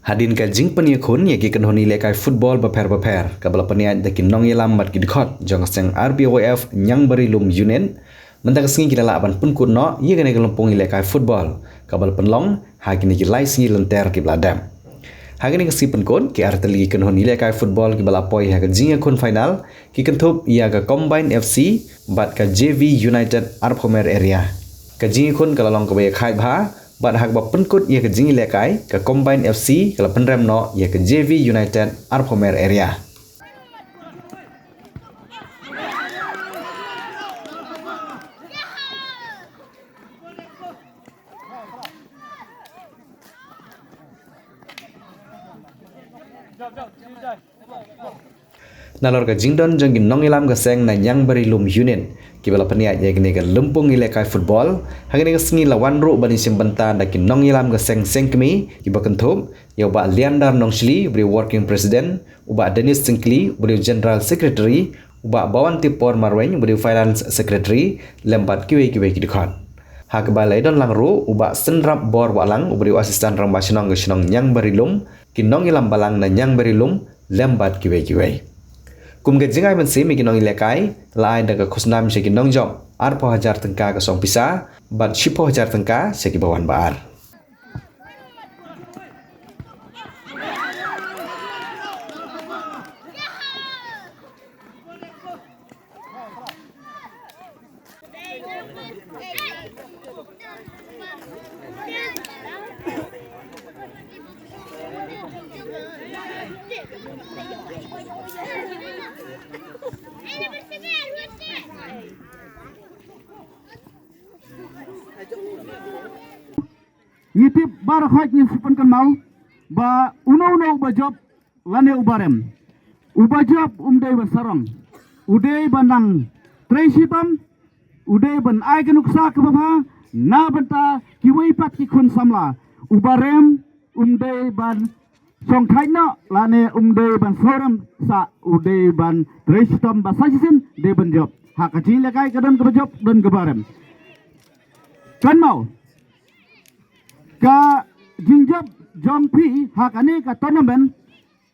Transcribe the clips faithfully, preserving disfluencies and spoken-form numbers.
Hadien ka jingpynïakhun ïa ki kynhun ïalehkai football bapher bapher kaba la pynïaid da ki nongïalam bad ki dkhot jong ka seng R B Y F Ñiangbari Lum Unit, mynta ka sngi ki la lah ban pynkut noh ïa kane ka lympung ïalehkai football kaba la pynlong ha kine ki lai sngi lynter kiba la dep. Ha kane ka sngi pynkut, ki artylli ki kynhun ïalehkai football kiba la poi ha ka jingïakhun final ki kynthup ïa ka Combine F C bad ka J V United Arphew Mer Area. Ka jingïakhun ka la long kaba ïakhaid bha, bad ha kaba pynkut ïa ka jingïalehkai, ka Combine F C ka la pynrem noh ïa ka J V United Arphew Mer Area. Nalor ka jingdon jong ki nongïalam ka seng na Ñiangbari Lum Unit kiba la pynïaid ïa kane ka lympung ïalehkai football, ha kane ka sngi la wan ruh ban ïashim bynta da ki nongïalam ka seng seng kmie kiba kynthup ïa u Bah Leander Nongshli, uba dei u Working President, u Bah Dennis Syngkli, uba dei u General Secretary, u Bah Bawantipor Marwein, uba dei u Finance Secretary, lem bad kiwei kiwei ki dkhot. Ha kaba la ïadon lang ruh u Bah Synrap Bor Wahlang, uba dei u Assistant Rangbah Shnong ka shnong Ñiangbari Lum, ki nongïalam balang na Ñiangbari Lum, lem bad kiwei kiwei. Kum ka jingai mynsiem ïa ki nongïalehkai, la ai da ka khusnam sha ki nongjop arphew hajar tyngka ka song pisa bad shiphew hajar tyngka sha kiba wan ba ar. Ngi tip baroh khoit, ngi shu pynkynmaw ba uno uno uba jop lane uba rem, uba jop um dei ban sarong, u dei ban nang trei shitom, u dei ban ai ka nuksa kaba bha na bynta kiwei pat ki khun samla. Uba rem um dei ban shongthait noh lane um dei ban sawrem sah, u dei ban trei shitom ba sa shisien dei ban jop. Ha ka jingïalehkai ka don kaba jop, don kaba rem. Kynmaw, ka jingjop jong phi ha kane ka tournament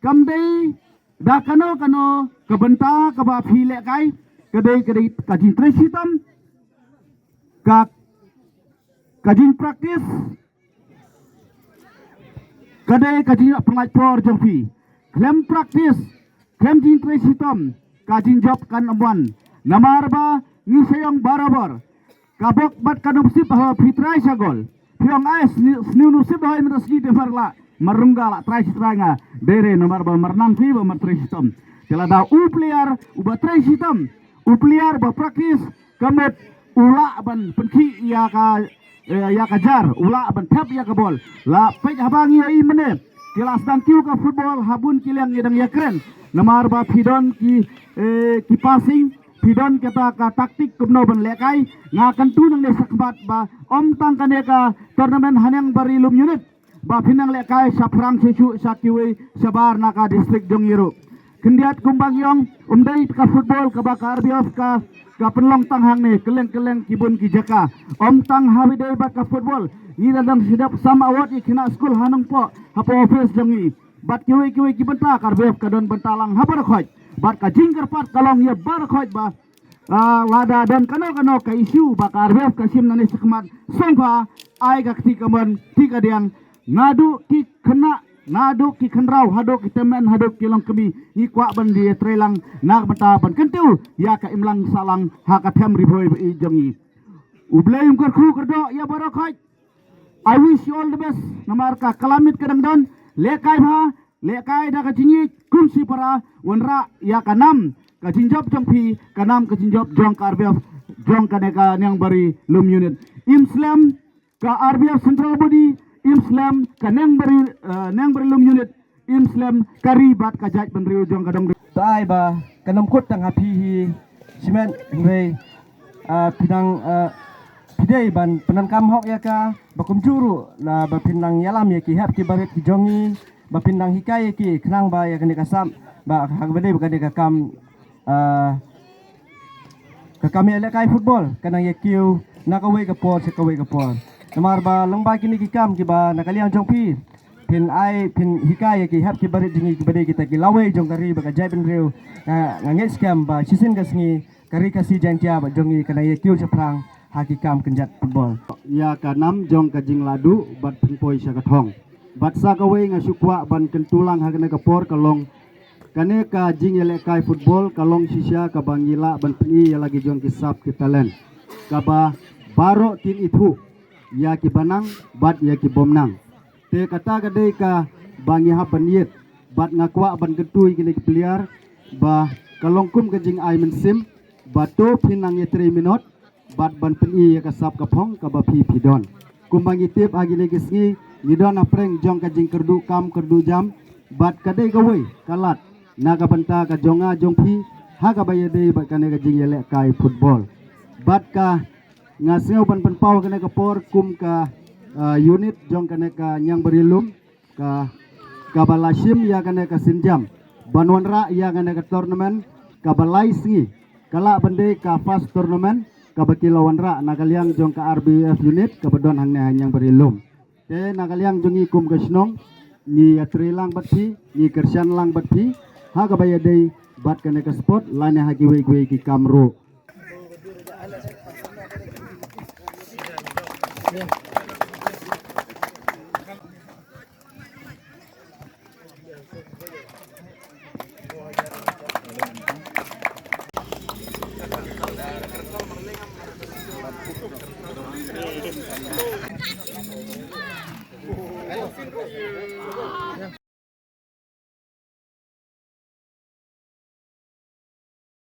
kam dei da kano kano ka bynta kaba phi lehkai, ka dei, ka dei ka jingtrei shitom, ka, ka jingpractice, ka dei ka jingpynlait por jong phi. Khlem practice, khlem jingtrei shitom, ka jingjop kan ym wan. Namar ba ngi shah ïohi barabor, ka bok bad ka nusip haba phi trai sha gol, phi ong ai sniew, sniew nusip hoi mynta sngi te mar lah, mar rung ga lah trai shi trai nga. Dei re namar ba mar nang phi ba mar trei shitom. Te lada u player uba trei shitom, u player ba practice, ka mut u lah ban pynkhih ïa ka, eh, ïa ka jar, u lah ban thep ïa ka bol. La peit haba ngi ïohi mynne ki la sdang kiew ka football ha bun ki liang, ngi dang ïakren. Namar ba phi don ki, eh, ki passing, phi don kata ka taktik kumno ban lehkai. Nga kyntu nangne shakhmat ba ym tang kane ka tournament ha Ñiangbari Lum Unit ba phin nang lehkai, shaphrang shisha sha kiwei shabar na ka district jong ngi ruh. Khyndiat kumba ngi ong, um dei ka football kaba ka R B F ka, ka pynlong tang hangne, kylleng kylleng ki bun ki jaka. Ym tang ha Bidei bad ka football, ngi la dang shu dep sam award ïa ki khynnah skul ha Nongpoh hapoh office jong ngi. Bad kiwei kiwei ki bynta ka R B F ka don bynta lang ha baroh khoit. Bad ka jingkyrpad ka long ïa baroh khoit ba, ah, lada don kano kano ka issue ba ka R B F ka shim nangne shakhmat, sngewbha ai ka kti kamon kti kadiang, naduh ki khynnah, naduh ki khynraw, haduh ki tymmen, haduh ki longkmie, ngi kwah ban ïatrei lang na ka bynta ban kyntiew ïa ka imlang sahlang ha ka them Ri Bhoi ba ïeit jong ngi. U Blei un kyrkhu kyrdoh ïa baroh khoit. I wish you all the best. Namar ka klamit ka dang don, lehkai bha, lehkai da ka jingïeit kum shipara, wanrah ïa ka nam ka jingjop jong phi, ka nam ka jingjop jong ka R B F, jong kane ka Ñiangbari Lum Unit. Im slem ka R B F Central Body, im slem ka Ñiangbari, eh, Ñiangbari Lum Unit, im slem ka ri bad ka jaitbynriew jong ka dong. To ai ba kan ym kut tang ha phi hi shimet, hynrei, ah, phi dang, ah, phi dei ban pyndonkam hok ïa ka, ba kumjuh ruh la ba phin nang ïalam ïa ki hep ki barit ki jong ngi, ba phin nang hikai ïa ki khnang ba ïa kane ka sap, ba ha kaba dei ba kane ka kam, ah, ka kam ïalehkai football ka nang ïa kiew na kawei ka por sha kawei ka por. Namar ba lyngba kine ki kam kiba na ka liang jong phi, Phin ai phin hikai ïa ki hep ki barit jong ngi ki ba dei kita ki lawei jong ka ri bad ka jaitbynriew. Nga ngeit skhem ba shisien ka sngi ka ri Khasi Jaiñtia bad jong ngi kan ïa kiew shaphrang ha ki kam kynjat football. Ïa ka nam jong ka jingladuh bad phin poi sha ka thong. Bad sa kawei nga shu kwah ban kyntu lang ha kane ka por ka long kane ka jingïalehkai football ka long shisha kaba ngi lah ban pyni ïa la ki jong ki sap ki talent kaba baroh kin ithuh ïa ki ba nang bad ïa ki bym nang. Te kata ka dei kaba ngi hap ban ïit bad nga kwah ban kyntu ïa kine ki player ba ka long kum ka jingai mynsiem ba to phin nang ïatrei minot bad ban pyni ïa ka sap ka phong kaba phi phi don. Kumba ngi tip ha kine ki sngi ngi don ha pdeng jong ka jingkyrduh kam kyrduh jam bad ka dei kawei ka lad na ka bynta ka jong nga jong phi ha kaba ïadei bad kane ka jingïalehkai football. Bad ka nga sngew ban pynpaw kane ka por kum ka, ah, unit jong kane ka Ñiang Bari Lum ka, kaba la shim ïa kane ka sienjam ban wanrah ïa kane ka tournament kaba lai sngi ka lah ban dei ka first tournament kaba ki la wanrah na ka liang jong ka R B U F unit kaba don hangne ha Ñiang Bari Lum. Te na ka liang jong ngi kum ka shnong ngi ïatrei lang bad phi, ngi kyrshan lang bad phi ha kaba ïadei bad kane ka sport lane ha kiwei kiwei ki kam ruh.